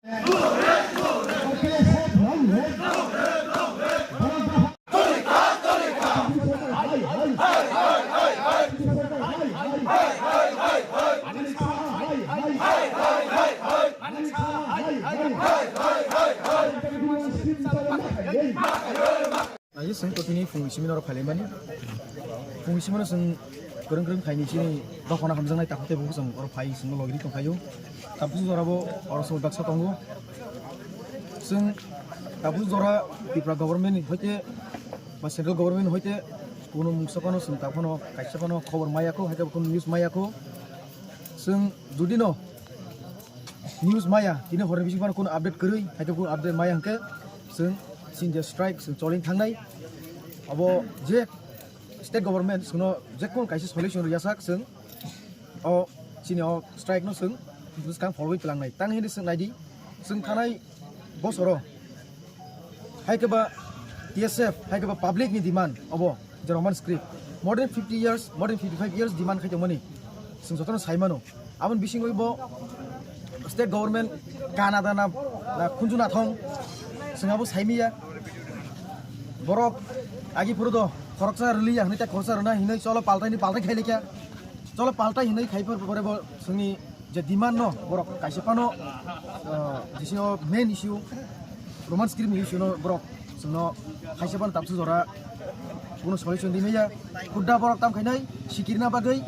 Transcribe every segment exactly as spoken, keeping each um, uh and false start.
Aji chwng totini phung simi norok phailaimani. Phung simi no chwng kwrwng kwrwng phaini chini dophano hamjaknai takhuk tei bukhuk chwng oro phai chwngno logiri tongkhaio. Tabuk jora bo oro chwng baksa tongo. Chwng tabuk jora Tripura government ni hoite ba central government ni hoite kuno mungsa phano chwng ta phano kaisa phano khobor maya kho, hai khe kuno news maya kho. Chwng jodi no news maya, tini horni bising phano kuno update kwrwi, hai khe kuno update maya hwnkhe chwng sinja strike chwng cholin thangnai. Abo je state government chwngno je kun kaisa solution rwya sak chwng o chini o strike no chwng bwskang pholwi tlangnai. Tang hini chwng naidi chwng thanai bosoro hai khe ba T S F, hai khe ba public ni demand obo je Roman script. More than fifty years, more than fifty-five years demand khai tongmani. Chwng jotono sai mano. Aboni bisingo bo state government kana dana na khunju nathong chwng abo sai miya. Borok agi phuru do khoroksa rwliya hwnwi ta khoroksa rwna hinwi cholo paltai ni paltai khai lekha. Cholo paltai hinwi khai phuru pore bo chwngni je demand no borok kaisa phano, ah, jisino main issue Roman script ni issue no borok chwngno kaisa phano tabsu jora kuno solution di maya. Khudda borok tam khainai sikirna bagwi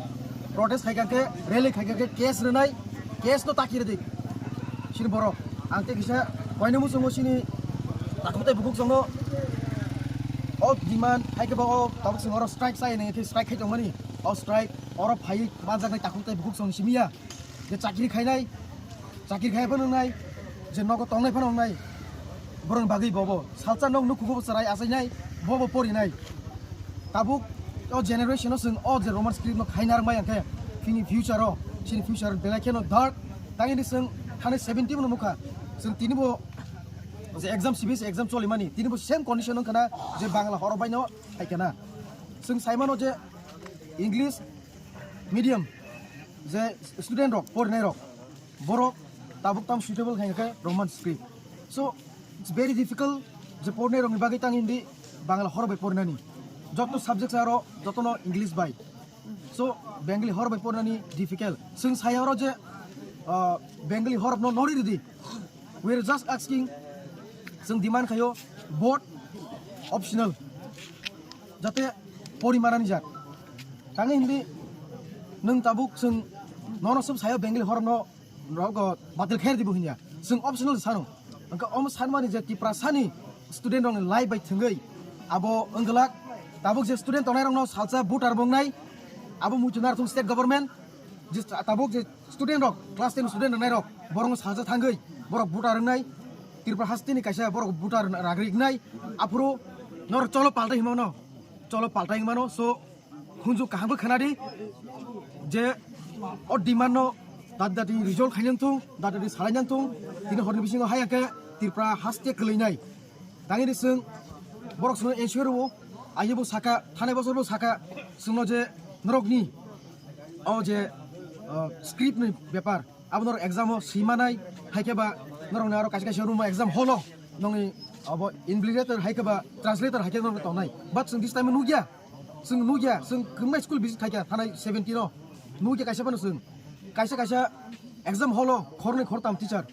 protest khai kha khe, rally khai kha khe case rwnai, case no taki rwdi sini borok. Ang tei kisa koino muchungo sini takhuk tei bukhuk chwngno o demand hai khe ba o tabuk chwng oro strike chai nai khe strike khai tongmani. O strike oro phai manjaknai takhuk tei bukhuk chwng simiya. Je chakri khainai, chakri khai phano wngnai, je nogo tongnai phano wngnai, borokni bagwi bobo salsa nog nukhugo bo chwrai achainai, bobo porinai. Tabuk o generation o chwng o je Roman script no khaina rwmai hwnkhe chini future o, chini future belai kheno dark. Tangini chwng thani seventeen no nukha, chwng tini bo je exam, C B S E exam cholimani, tini bo same condition wngkha na je Bangla horo baino phaikha na. Chwng saimano je English medium je student rok, porinai rok, borok tabuk tam suitable khai khe Roman script. So it's very difficult je porinai rokni bagwi tang hindi Bangla horo bai porinani. Joto subjects aro jotono English bai. So Bengali horo bai porinani difficult. Chwng saya oro je, ah, Bengali horokno nori ridi. We are just asking, chwng demand khayo both optional. Jate porimarani jak. Tangwi hindi nwng tabuk chwng nono sub sayo Bengali horokno rogo batil khair dibo hinya. Chwng optional sano. Angka om sanmani je Tiprasani student rokni life bai thwngwi abo wngwlak tabuk je student tongnai rokno salsa voter bongnai abo muchuna thung state government je tabuk je student rok, class ten student rok nai rok, borok salsa thangwi, borok buta rwngnai, Tripura hasteni kaisa borok buta rwna-, ragri wngnai, aphuru nor cholo paltai himano, cholo paltai himano, so hunju kaham khe khwnadi, je o demand no dati dati resolve khainang thung, dati dati salainang thung, tini horni bisingo haya khe Tripura haste kwlwinai. Tangini chwng borok chwngno ensure rwo, ahibo saka, thanai bosor bo saka, chwngno je norokni o je, uh, script ni bepar, abo norok exam o swimanai, hai khe ba norokni aro kaisa kaisa room o exam hall o nongni abo invigilator hai khe ba translator hai khe norok tongnai. But chwng this time o nukya, chwng nukya, chwng kwbangma school visit khaikha thanai seventeen o, nukya kaisa phano chwng, kaisa kaisa exam hall o khornwi khortam teacher,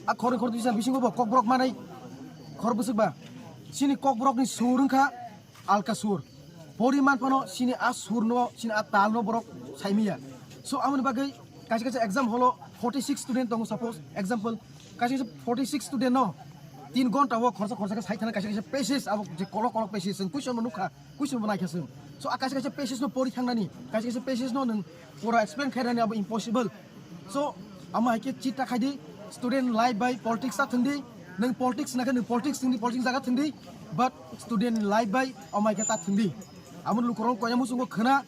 a khornwi khortam teacher bisingo bo kokborok manai khor bwswk ba, chini kokborokni sur wngkha alka sur. Poriman phano chini a surno, chini a talno borok saimiya. So, amoni bagwi kaisa kaisa exam hall o forty six student tongo, suppose, example, kaisa kaisa forty six student no tin gonta o khorsa khorsa khe sai thana kaisa kaisa passage abo je kolok kolok passage chwng question bo nukha, question bo naikha chwng. So, a kaisa kaisa passage no pori thangnani, kaisa kaisa passage no nwng pura explain khainani abo impossible. So, amo hai khe chita khai di, student life bai politics ta thwng di, nwng politics na khe nwng politics thwng di, politics jaga thwng di, but student life bai amo hai khe ta thwng di. Amo lukurok koya muchungo khwna,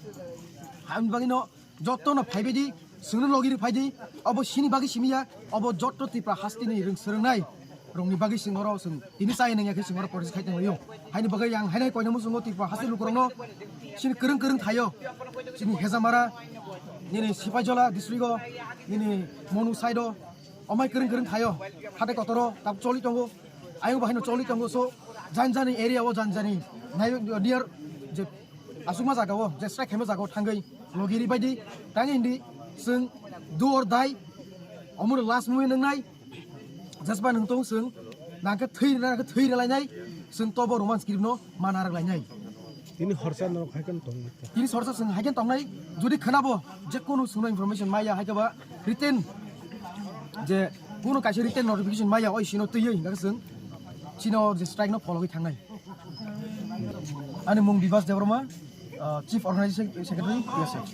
hamni bagwi no joto no phai bai di, chwngno logi ri phai di, obo sini bagwi simi ya, obo joto Tripura hasteni rwng swrwngnai rokni bagwi chwng oro chwng tini chaya nangya khe chwng oro protest khai tonglaio. Haini bagwi ang haino koina muchungo Tripura haste lukurokno chini kwrwng kwrwng thaio, chini Hejamara, nini Sipaijola district o, nini Monu side o, Omai kwrwng kwrwng thaio, hatai kotoro tab choli tongo, ayung bahaino choli tongo, so jani jani area o jani jani nai dear je asukma jaga o je strike khaima jaga o thangwi logiri baidi tang hindi, chwng do or die, omo last movie nwngnai, jesba nung tong chwng nangkhe thwi nangkhe thwi rwlainai, chwng tobo Roman script no mana rwlainai. Tini horsa norok hai khe tong. Tini horsa chwng hai khe tongnai, jodi khwnabo je kunu chwngno information maya hai khe ba written je kunu kaisa written notification maya oi sino twiwi hingkha chwng chino je strike no phologwi thangnai. Ani mung Bibas Debbarma, ah, Chief Organizing Secretary, P S F.